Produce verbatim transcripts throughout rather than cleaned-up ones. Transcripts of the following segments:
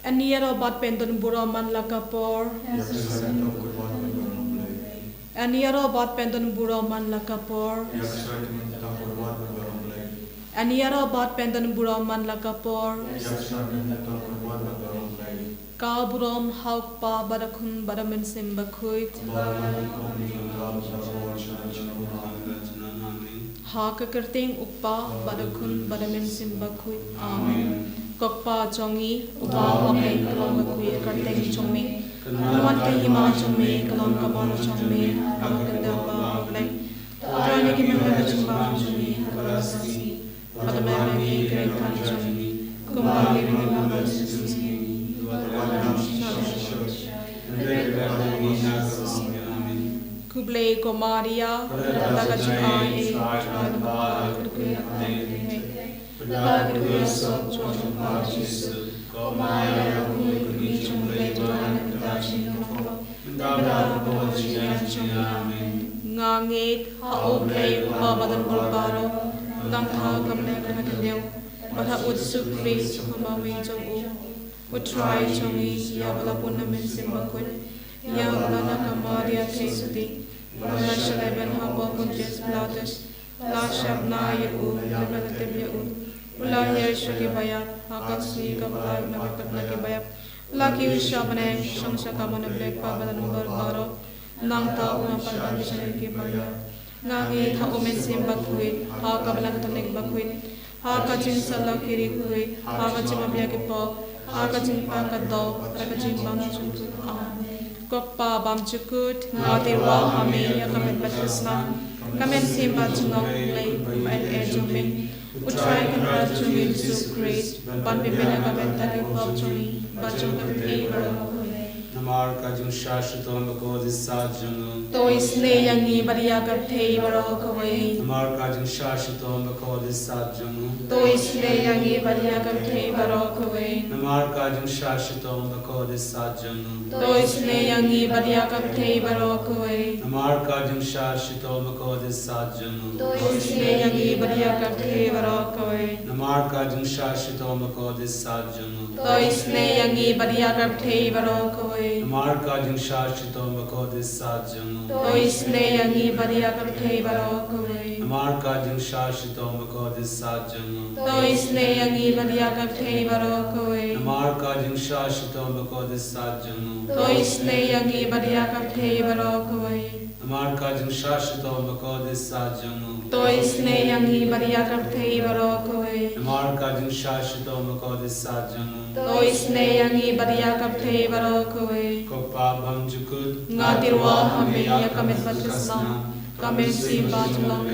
Ani ïaroh bad pyndon burom man la ka por. Ani ïaroh bad pyndon burom man la ka por. Ani ïaroh bad pyndon burom man la ka por. Ka burom ha u Kpa bad u Khun bad u Mynsiem Bakhuid. Ha ka kyrteng u Kpa bad u Khun bad u Mynsiem Bakhuid. Amen. Ko Kpa jong ngi uba ha bneng, ka long bakhuid ka kyrteng jong me. Kan wan ka hima jong me, ka long ka mon jong me ha ka bynta ba ha bneng. Trai na ki mynsiem ba jong me ha ka la ka sngi. Bad ma me ka jong me. Kumba me ka la ka sngi. Khublei ko Maria, da ka jong ai, nga ngeit ha U Blei Kpa badonbor baroh, nangta ha ka bneng kaba khatduh, bad ha U Jisu Khrist, U Khun baieit jong U, U Trai jong ngi, ïa uba la pun na Mynsiem Bakhuid, ïa uba la don ha ka Maria Theisotti, u la shah lehbeiñ hapoh Pontius Pilatus, la shah bnai ïa u, la leit tep ïa u, u la hiar sha ki baïap, ha ka sngi kaba lai u la kynduh na ki baïap, la kiew sha bneng, shong sha ka mon U Blei Kpa badonbor baroh, nangta un wan pat ban bishar ïa ki baïap. Nga ngeit ha U Mynsiem Bakhuid, ha ka Balang Katholik bakhuid, ha ka jingsalia ki riewkhuid, ha ka jingmap ïa ki pop, ha ka jingpang ka doh, ha ka jingbymjukut. Amen. Ko Kpa bymjukut, nga tyrwa ha me ïa ka met bad ka snam, ka mynsiem bad jingngeit, kumba eh jong me. U Trai Kynrad jong ngi Jisu Khrist, ban pynbna ka bynta ki pop jong ngi, bad jong ka pyrthei baroh kawei. Namar ka jingshah shitom bakordit sat jong U. To isynei ïa ngi bad ïa ka pyrthei baroh kawei. Namar ka jingshah shitom bakordit sat jong U. To isynei ïa ngi bad ïa ka pyrthei baroh kawei. Namar ka jingshah shitom bakordit sat jong U. To isynei ïa ngi bad ïa ka pyrthei baroh kawei. Namar ka jingshah shitom bakordit sat jong U. To isynei ïa ngi bad ïa ka pyrthei baroh kawei. Namar ka jingshah shitom bakordit sat jong U. To isynei ïa ngi bad ïa ka pyrthei baroh kawei. Namar ka jingshah shitom bakordit sat jong U. To isynei ïa ngi bad ïa ka pyrthei baroh kawei. Namar ka jingshah shitom bakordit sat jong U. To isynei ïa ngi bad ïa ka pyrthei baroh kawei. Namar ka jingshah shitom bakordit sat jong U. To isynei ïa ngi bad ïa ka pyrthei baroh kawei. Namar ka jingshah shitom bakordit sat jong U. To isynei ïa ngi bad ïa ka pyrthei baroh kawei. Namar ka jingshah shitom bakordit sat jong U. To isynei ïa ngi bad ïa ka pyrthei baroh kawei. Ko Kpa bymjukut. Nga tyrwa ha me ïa ka met bad ka snam, ka mynsiem bad ka jinglong,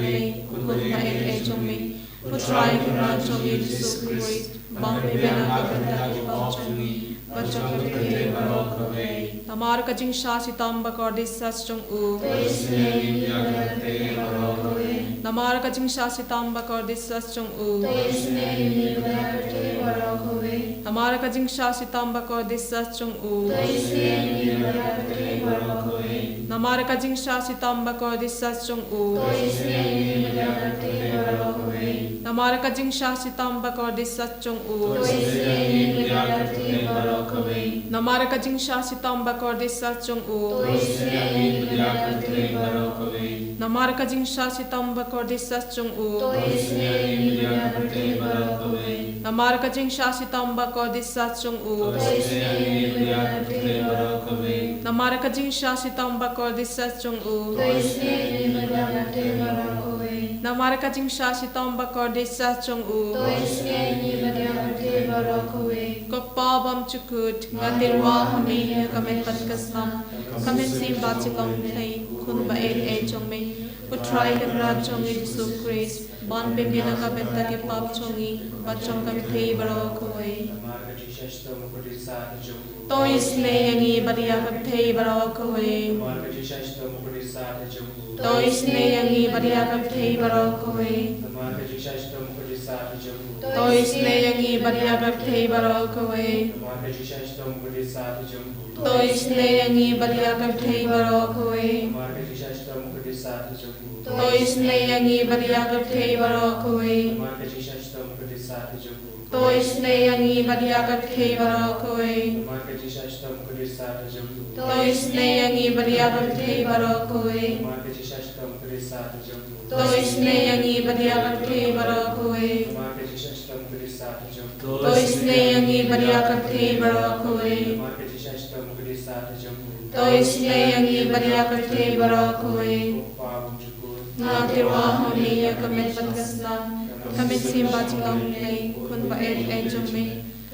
kumba eh jong me. U Trai Kynrad jong ngi Jisu Khrist, ban pynbna ka bynta ki pop jong ngi, bad jong ka pyrthei baroh kawei. Namar ka jingshah shitom bakordit sat jong U. To isynei ïa ngi bad ïa ka pyrthei baroh kawei. Namar ka jingshah shitom bakordit sat jong U. To isynei ïa ngi bad ïa ka pyrthei baroh kawei. Namar ka jingshah shitom bakordit sat jong U. To isynei ïa ngi bad ïa ka pyrthei baroh kawei. Namar ka jingshah shitom bakordit sat jong U. To isynei ïa ngi bad ïa ka pyrthei baroh kawei. Namar ka jingshah shitom bakordit sat jong U. To isynei ïa ngi bad ïa ka pyrthei baroh kawei. Namar ka jingshah shitom bakordit sat jong U. To isynei ïa ngi bad ïa ka pyrthei baroh kawei. Namar ka jingshah shitom bakordit sat jong U. To isynei ïa ngi bad ïa ka pyrthei baroh kawei. Namar ka jingshah shitom bakordit sat jong U. To isynei ïa ngi bad ïa ka pyrthei baroh kawei. Namar ka jingshah shitom bakordit sat jong U. To isynei ïa ngi bad ïa ka pyrthei baroh kawei. Namar ka jingshah shitom bakordit sat jong U. To isynei ïa ngi bad ïa ka pyrthei baroh kawei. Ko Kpa bymjukut, nga tyrwa ha me ïa ka met bad ka snam, ka mynsiem bad ka jinglong khlei, kumba eh jong me. U Trai Kynrad jong ngi Jisu Khrist, ban pynbna ka bynta ki pop jong ngi, bad jong ka pyrthei baroh kawei. Namar ka jingshah shitom bakordit sat jong U. To isynei ïa ngi bad ïa ka pyrthei baroh kawei. Namar ka jingshah shitom bakordit sat jong U. To isynei ïa ngi bad ïa ka pyrthei baroh kawei. Namar ka jingshah shitom bakordit sat jong U. To isynei ïa ngi bad ïa ka pyrthei baroh kawei. Namar ka jingshah shitom bakordit sat jong U. To isynei ïa ngi bad ïa ka pyrthei baroh kawei. Namar ka jingshah shitom bakordit sat jong U. To isynei ïa ngi bad ïa ka pyrthei baroh kawei. Namar ka jingshah shitom bakordit sat jong U. To isynei ïa ngi bad ïa ka pyrthei baroh kawei. Namar ka jingshisha shitom ka dei sat ha jong u. To isynei ïa ngi bad ïa ka pyrthei baroh kawei. Namar ka jingshisha shitom ka dei sat ha jong u. To isynei ïa ngi bad ïa ka pyrthei baroh kawei. Namar ka jingshisha shitom ka dei sat ha jong u. To isynei ïa ngi bad ïa ka pyrthei baroh kawei. Namar ka jingshisha shitom ka dei sat ha jong u. To isynei ïa ngi bad ïa ka pyrthei baroh kawei. Ko Pa bymjukut. Nga tyrwa ha me ïa ka met bad ka snam, ka mynsiem bad jinglong Blei, khun ba eh eh jong me,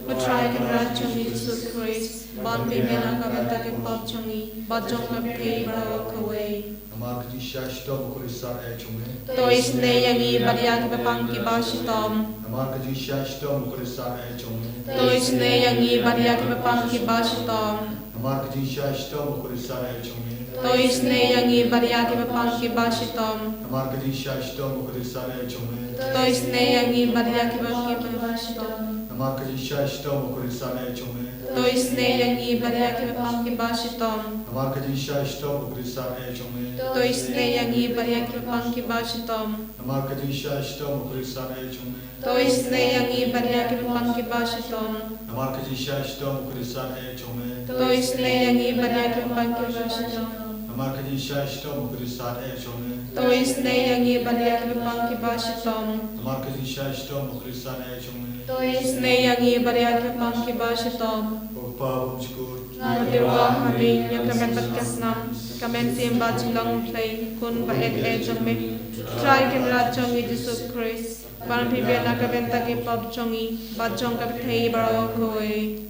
U Trai Kynrad jong ngi Jisu Khrist, ban pynbna ka bynta ki pop jong ngi bad jong ka pyrthei baroh kawei. Namar ka jingshisha shitom u Khrist sat eh jong me. To isynei ïa ngi bad ïa ki bapang kiba shitom. Namar ka jingshisha shitom u Khrist sat eh jong me. To isynei ïa ngi bad ïa ki bapang kiba shitom. Namar ka jingshisha shitom u Khrist sat eh jong me. To isynei ïa ngi bad ïa ki bapang kiba shitom. Namar ka jingshisha shitom u Khrist sat eh jong me. To isynei ïa ngi bad ïa ki bapang kiba shitom. Namar ka jingshisha shitom u Khrist sat eh jong me. To isynei ïa ngi bad ïa ki bapang kiba shitom. Namar ka jingshisha shitom u Khrist sat eh jong me. To isynei ïa ngi bad ïa ki bapang kiba shitom. Namar ka jingshisha shitom u Khrist sat eh jong me. To isynei ïa ngi bad ïa ki bapang kiba shitom. Namar ka jingshisha shitom u Khrist sat eh jong me. To isynei ïa ngi bad ïa ki bapang kiba shitom. Namar ka jingshisha shitom u Khrist sat eh jong me. To isynei ïa ngi bad ïa ki bapang kiba shitom. Namar ka jingshisha shitom u Khrist sat eh jong me. To isynei ïa ngi bad ïa ki bapang kiba shitom. Ko Pa bymjukut. Nga tyrwa ha me ïa ka met bad ka snam, ka mynsiem bad jinglong Blei, khun ba eh eh jong me, U Trai Kynrad jong ngi Jisu Khrist, ban pynbna ka bynta ki pop jong ngi bad jong ka pyrthei baroh kawei.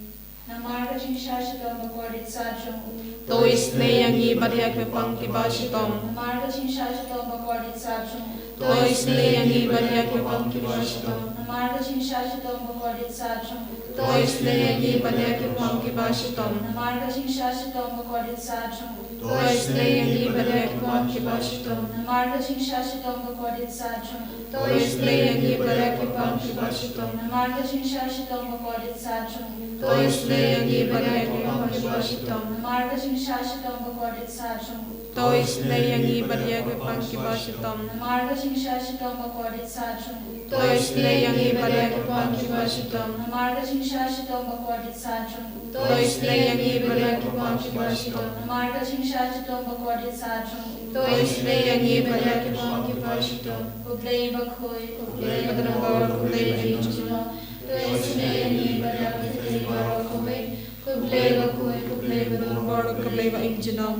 Namar ka jingshisha shitom bakordit sat jong u. To isynei ïa ngi bad ïa ki bapang kiba shitom. Namar ka jingshisha shitom bakordit sat jong u. To isynei ïa ngi bad ïa ki bapang kiba shitom. Namar ka jingshisha shitom bakordit sat jong u. To isynei ïa ngi bad ïa ki bapang kiba shitom. Namar ka jingshisha shitom bakordit sat jong u. To isynei ïa ngi bad ïa ki bapang kiba shitom. Namar ka jingshisha shitom bakordit sat jong u. To isynei ïa ngi bad ïa ki bapang kiba shitom. Namar ka jingshisha shitom bakordit sat jong u. To isynei ïa ngi bad ïa ki bapang kiba shitom. Namar ka jingshisha shitom bakordit sat jong u. To isynei ïa ngi bad ïa ki bapang kiba shitom. Namar ka jingshisha shitom bakordit sat jong u. To isynei ïa ngi bad ïa ki bapang kiba shitom. Namar ka jingshisha shitom bakordit sat jong u. To isynei ïa ngi bad ïa ki bapang kiba shitom. Namar ka jingshisha shitom bakordit sat jong u. To isynei ïa ngi bad ïa ki bapang kiba shitom. Ko Blei bakhuid, ko Blei badonbor, ko Blei ba ïeit junom. To isynei ïa ngi bad ïa ka pyrthei baroh kawei. Ko Blei bakhuid, ko Blei badonbor, ko Blei ba ïeit junom.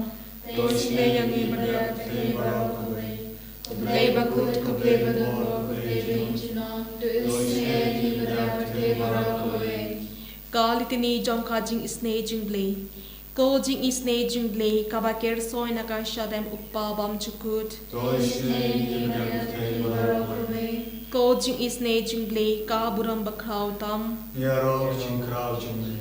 To isynei ïa ngi bad ïa ka pyrthei baroh kawei. Ko Blei bakhuid, ko Blei badonbor, ko Blei ba ïeit junom. To isynei ïa ngi bad ïa ka pyrthei baroh kawei. Ka Litini jong ka jingisynei jong U Blei. Ko jingisynei jong U Blei kaba kyrshoi na ka shadem U Kpa bymjukut. To isynei ïa ngi bad ïa ka pyrthei baroh kawei. Ko jingisynei jong U Blei ka burom bakhraw tam. Ïaroh ka jingkhraw jong me.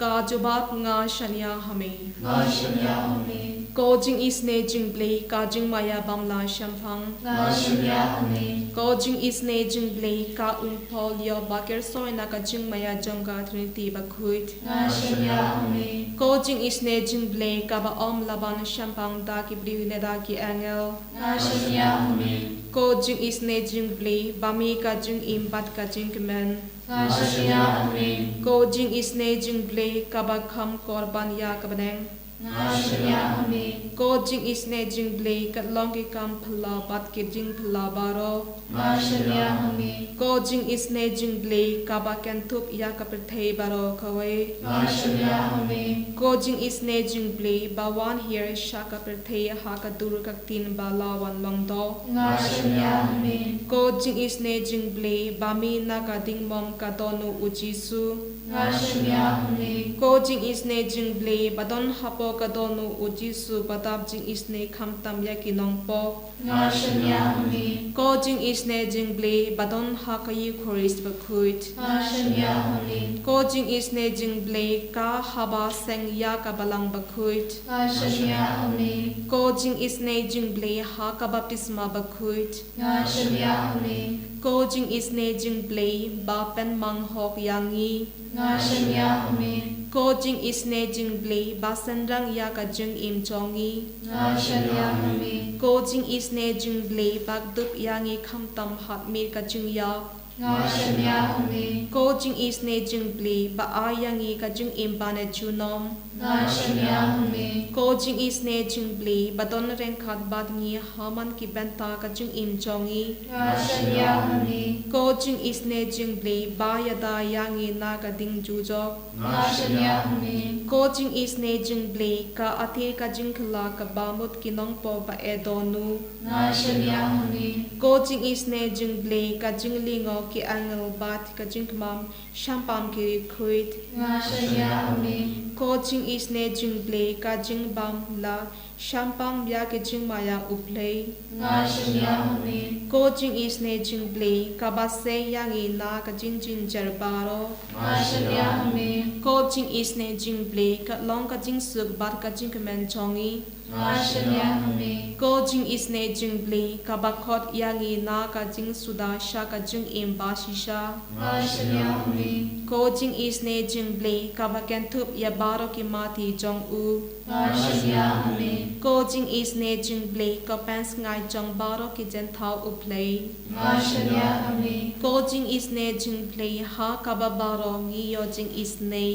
Ka jubab: Nga shaniah ha me. Nga shaniah ha me. Ko jingisynei jong U Blei ka jingmaïa bym lah shemphang. Nga shaniah ha me. Ko jingisynei jong U Blei ka Umphol Ïob ba kyrshoi na ka jingmaïa jong ka Trinity bakhuid. Nga shaniah ha me. Ko jingisynei jong U Blei kaba ym lah ban shemphang da ki briew ne da ki angel. Nga shaniah ha me. Ko jingisynei jong U Blei ba mih ka jingim bad ka jingkmen. Nga shaniah ha me. Ko jingisynei jong U Blei kaba kham kor ban ïa ka bneng. Nga shaniah ha me. Ko jingisynei jong U Blei ka long ki kam phylla bad ki jingphylla baroh. Nga shaniah ha me. Ko jingisynei jong U Blei kaba kynthup ïa ka pyrthei baroh kawei. Nga shaniah ha me. Ko jingisynei jong U Blei ba wan hiar sha ka pyrthei ha ka dur ka ktien ba la wan long doh. Nga shaniah ha me. Ko jingisynei jong U Blei ba mih na ka dingmom ka don u Jisu. Nga shaniah ha me. Ko jingisynei jong U Blei ba don hapoh ka don u Jisu ba dap jingisynei khamtam ïa ki nongpop. Nga shaniah ha me. Ko jingisynei jong U Blei ba don ha ka Eukharist bakhuid. Nga shaniah ha me. Ko jingisynei jong U Blei ka haba seng ïa ka balang bakhuid. Nga shaniah ha me. Ko jingisynei jong U Blei ha ka baptisma bakhuid. Nga shaniah ha me. Ko jingisynei jong U Blei ba pynmang hok ïa ngi. Nga shaniah ha me. Ko jingisynei jong U Blei ba synrang ïa ka jingim jong ngi. Nga shaniah ha me. Ko jingisynei jong U Blei ba kdup ïa ngi khamtam ha khmih ka jingïap. Nga shaniah ha me. Ko jingisynei jingblei, ba ai ïa ngi ka jingim ba ne junom. Nga shaniah ha me. Ko jingisynei jingblei, ba don ryngkat bad ngi ha man ki bynta ka jingim jong ngi. Nga shaniah ha me. Ko jingisynei jingblei, ba ïada ïa ngi na ka ding jujok. Nga shaniah ha me. Ko jingisynei jingblei, ka athir ka jingkylla kaba mut ki nongpop ba e dohnud. Nga shaniah ha me. Ko jingisynei jingblei, ka jinglyngngoh ki angel bad ka jingkmen shaphang ki riewkhuid. Nga shaniah ha me. Ko jingisynei jingblei, ka jingbam la shaphang ïa ki jingma ïa U Blei. Nga shaniah ha me. Ko jingisynei jingblei, kaba sei ïa ngi na ka jingjynjar baroh. Nga shaniah ha me. Ko jingisynei jingblei, ka long ka jingsuk bad ka jingkmen jong ngi. Nga shaniah ha me. Ko jingisynei jingblei, kaba khot ïa ngi na ka jingsuda sha ka jingim ba shisha. Nga shaniah ha me. Ko jingisynei jingblei, kaba kynthup ïa baroh ki mati jong u. Nga shaniah ha me. Ko jingisynei jingblei, ko pynsngew jong baroh ki jingthaw U Blei. Nga shaniah ha me. Ko jingisynei jingblei, ha kaba baroh ngi ïoh jingisynei.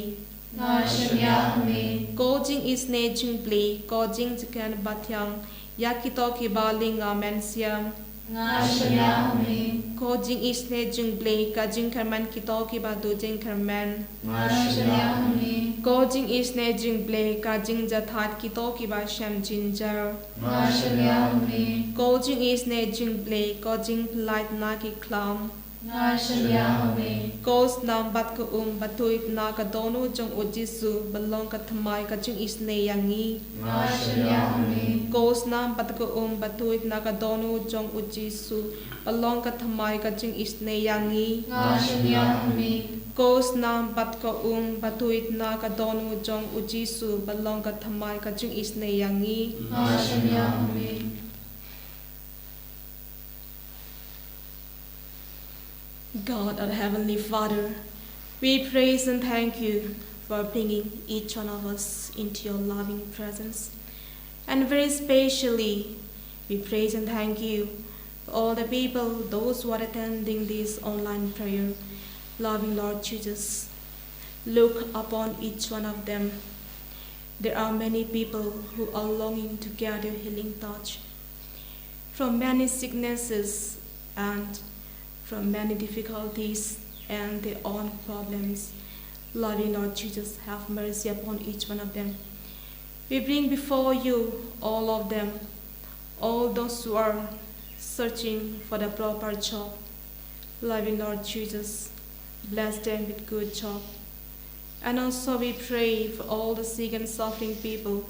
Nga shaniah ha me. Ko jingisynei jingblei, ko jingjynjar bathiang ïa kito kiba lynga mynsiem. Nga shaniah ha me. Ko jingisynei jingblei, ka jingkyrmen kito kiba duh jingkyrmen. Nga shaniah ha me. Ko jingisynei jingblei, ka jingjahthait kito kiba shem jynjar. Nga shaniah ha me. Ko jingisynei jingblei, ko jingpyllait na ki khlam. Nga shaniah ha me. Ko snam bad ka um ba tuid na ka dohnud jong U Jisu, ba long ka thymmai ka jingisynei ïa ngi. Nga shaniah ha me. Ko snam bad ka um ba tuid na ka dohnud jong U Jisu, ba long ka thymmai ka jingisynei ïa ngi. Nga shaniah ha me. Ko snam bad ka um ba tuid na ka dohnud jong U Jisu, ba long ka thymmai ka jingisynei ïa ngi. Nga shaniah ha me. God, our Heavenly Father, we praise and thank you for bringing each one of us into your loving presence. And very specially, we praise and thank you for all the people, those who are attending this online prayer. Loving Lord Jesus, look upon each one of them. There are many people who are longing to get your healing touch from many sicknesses and from many difficulties and their own problems. Loving Lord Jesus, have mercy upon each one of them. We bring before you all of them, all those who are searching for the proper job. Loving Lord Jesus, bless them with good job. And also we pray for all the sick and suffering people,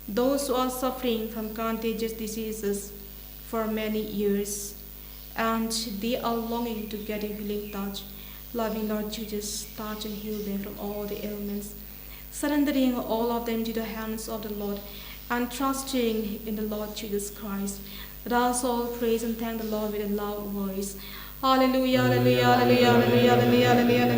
those who are suffering from contagious diseases for many years, and they are longing to get a healing touch. Loving Lord Jesus, touch and heal them from all the ailments. Surrendering all of them to the hands of the Lord and trusting in the Lord Jesus Christ. Let us all praise and thank the Lord with a loud voice. Hallelujah, hallelujah, hallelujah, hallelujah.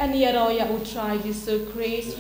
Yn ïaroh ïa U Trai Jisu Khrist.